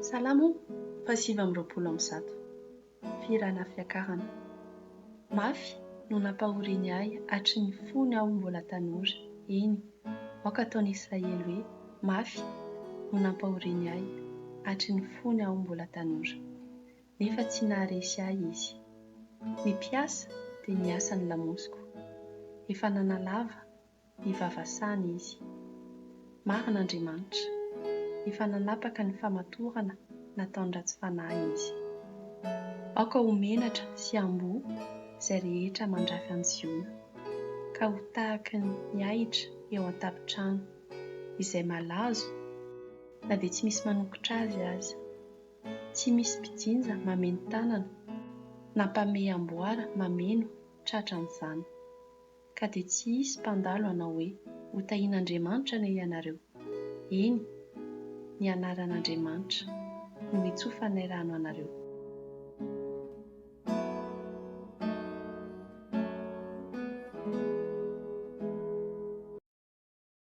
Salamo faha-129. Fihirana fiakarana. Mafy no nampahoriany ahy hatry ny fony aho mbola tanora, eny, aoka hataon'i Israely hoe, Mafy no nampahoriany ahy hatry ny fony aho mbola tanora. Nefa tsy naharesy ahy izy. Ny mpiasa dia niasa ny lamosiko. Efa nanalava ny vavasany izy. Marina Andriamanitra. Efa nanapaka ny famatorana nataon'ny ratsy fanahy izy. Aoka ho menatra sy amboa izay rehetra mandrafy an'i Ziona, ka ho tahaky ny ahitra eo an-tampon-trano, izay malazo na dia tsy misy manokotra azy aza. Tsy misy mpijinja mameno tanana, na mpamehy amboara mameno tratra an'izany. Ka dia tsy hisy mpandalo hanao hoe, Hotahian'Andriamanitra anie ianareo. Eny, ny anaran'Andriamanitra no hitsofanay rano anareo.